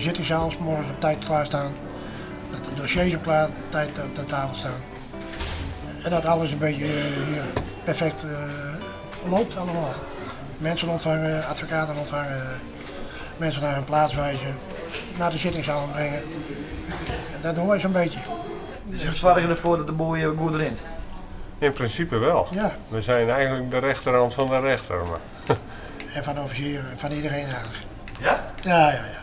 zittingszaal 's morgens op tijd klaar staan. Dat de dossiers op klaar, tijd op de tafel staan. En dat alles een beetje hier perfect loopt allemaal. Mensen ontvangen, advocaten ontvangen, mensen naar hun plaats wijzen, naar de zittingszaal brengen. En dat doen wij zo'n beetje. Dus we zorgen ervoor dat de boel hier goed rint? In principe wel. Ja. We zijn eigenlijk de rechterhand van de rechter. Maar. En van de officier en van iedereen eigenlijk. Ja? Ja, ja, ja.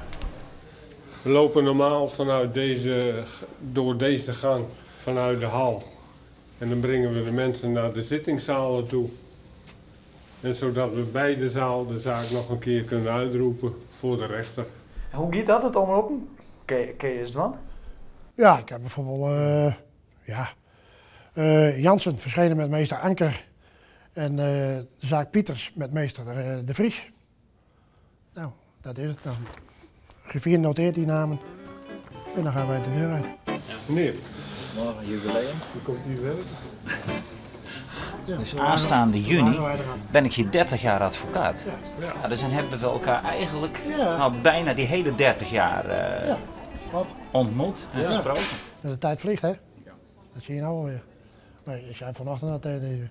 We lopen normaal door deze gang vanuit de hal. En dan brengen we de mensen naar de zittingszalen toe. En zodat we bij de zaal de zaak nog een keer kunnen uitroepen voor de rechter. En hoe gaat dat, het omroepen? Ken je het dan? Ja, ik heb bijvoorbeeld Jansen verschenen met meester Anker. En de zaak Pieters met meester De Vries. Nou, dat is het dan. Griffier noteert die namen en dan gaan wij de deur uit. Ja. Meneer. Morgen jubileum. Hoe komt u werken? Ja, dus zo waren aanstaande zo juni waren wij eraan. ben ik hier 30 jaar advocaat. Ja. Ja. Dus dan hebben we elkaar eigenlijk Ja. al bijna die hele 30 jaar Ja, klopt. ontmoet en Ja. gesproken. De tijd vliegt, hè? Ja. Dat zie je nou alweer. Maar ik zei vanochtend al tegen deze.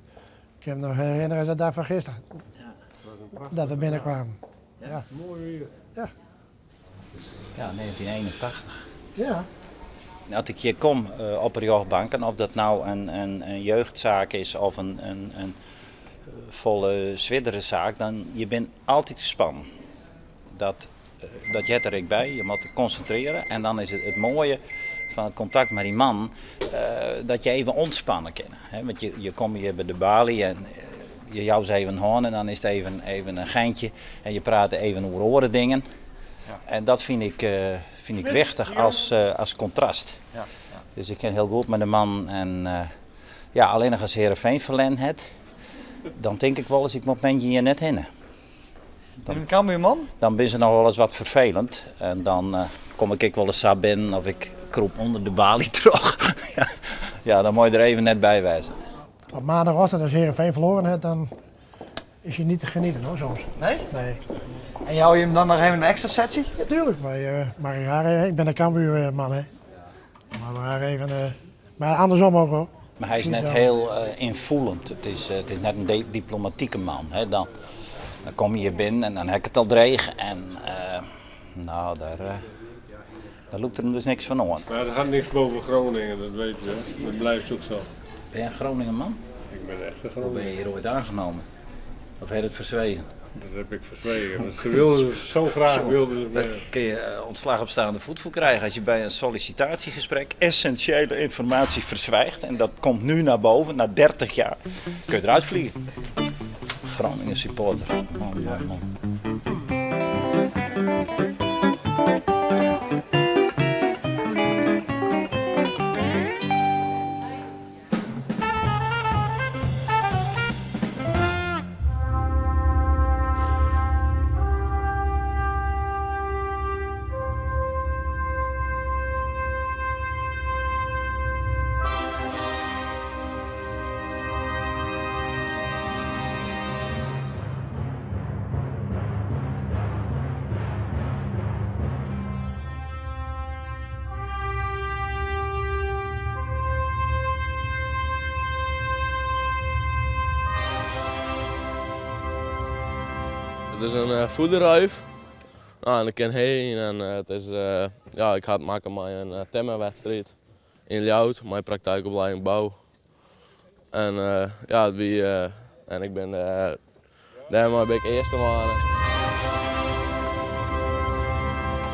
Ik heb me nog herinneren de dag van gisteren. Ja. Dat we binnenkwamen. Ja. Ja. Mooi weer. Ja. Ja, 1981. Ja. Als ik hier kom op de rjochtbank, en of dat nou een jeugdzaak is of een volle zwiddere zaak, dan je bent altijd gespannen. Dat jet er ik bij, je moet concentreren. En dan is het mooie van het contact met die man, dat je even ontspannen kan. Hè? Want je komt hier bij de balie en je jouwt ze even een hoorn en dan is het even een geintje. En je praat even over oren dingen. Ja. En dat vind ik wichtig als contrast. Ja, ja. Dus ik ken heel goed met de man. En alleen nog als Heerenveen verlen het, dan denk ik wel eens, ik moet mensen hier net heen. Dan, en kan je man? Dan ben ze nog wel eens wat vervelend. En dan kom ik wel eens zo binnen of ik kroep onder de balie terug. Ja, ja, dan moet je er even net bij wijzen. Op maandagochtend als Heerenveen verloren heeft, dan is hij niet te genieten hoor, soms. Nee? Nee. En jou je hem dan nog even een extra sessie? Ja, tuurlijk, maar maar ik, ga even, ik ben een Cambuur man, hè. Maar we gaan even, maar andersom ook hoor. Maar hij is net Precies, ja. heel invoelend. Het is net een diplomatieke man. Hè. Dan kom je hier binnen en dan heb ik het al dreig. En daar loopt er hem dus niks van aan. Maar er gaat niks boven Groningen, dat weet je. Hè? Dat blijft ook zo. Ben jij een Groningen man? Ik ben echt een Hoe ben je Groninger. hier ooit aangenomen? Of heb je het verzwegen? Dat heb ik verzwegen. Want ze wilden zo graag Zo, wilden ze daar me. kun je ontslag op staande voet voor krijgen als je bij een sollicitatiegesprek essentiële informatie verzwijgt. En dat komt nu naar boven, na 30 jaar. Kun je eruit vliegen. Groningen supporter. Man, man, man. Het is een voederruif. En ik ken heen en het is, ja, ik ga het maken met een themawedstrijd in Ljouwert, mijn praktijkopleiding bouw. En ja, wie en ik ben daarmee ben ik eerste man.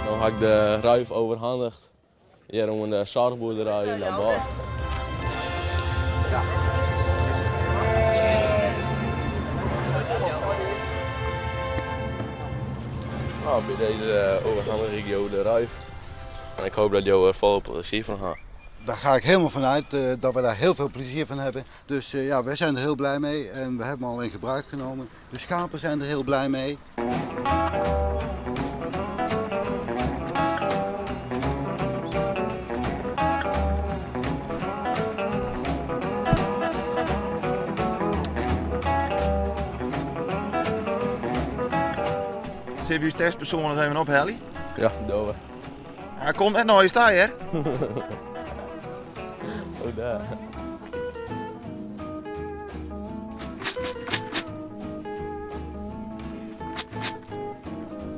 Dan ga ik de ruif overhandigd hier om de zorgboerderij in Den Bosch. Bij deze overhandig ik jou de ruif. En ik hoop dat jou er vol plezier van gaat. Daar ga ik helemaal van uit dat we daar heel veel plezier van hebben. Dus wij zijn er heel blij mee en we hebben hem al in gebruik genomen. De schapen zijn er heel blij mee. Zullen we je testpersoon nog even ophalen? Ja, doe we. Hy komt net nei je ta, hear. Oh, daar.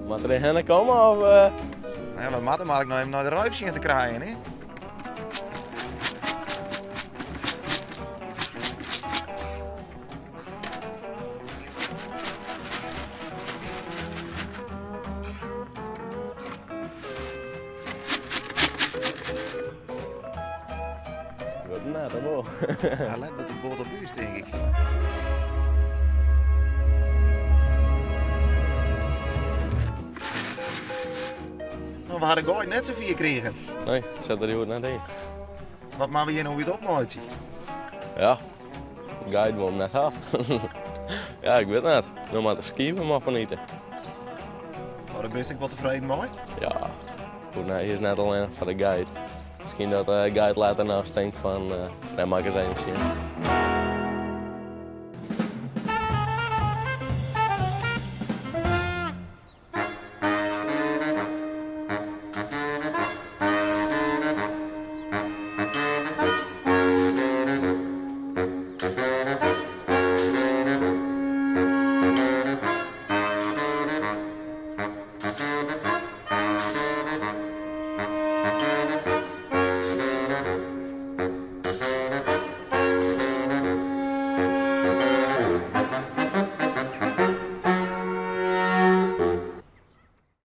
Moat der hinne komme of? Ja, we moatte mar ek noch even nei de ruif sjen te krijen, hè? Wurdt net, of wol? Hy let wat de boat op ús, tink ik. No, we ha de geit net safier krigen. Nee, it sit der hjoed net yn. Wat moatte we hjir no út opmeitsje? Ja, geit wol him net ha. ja, ik wit net. No moat de skiven mar fan ite. Oh, dêr bist ek wol tefreden mei? Ja, goed, nee, hy is net allinnich foar de geit. Miskien dat de geit letter noch tinkt fan, dêr moat ik ris even sjen.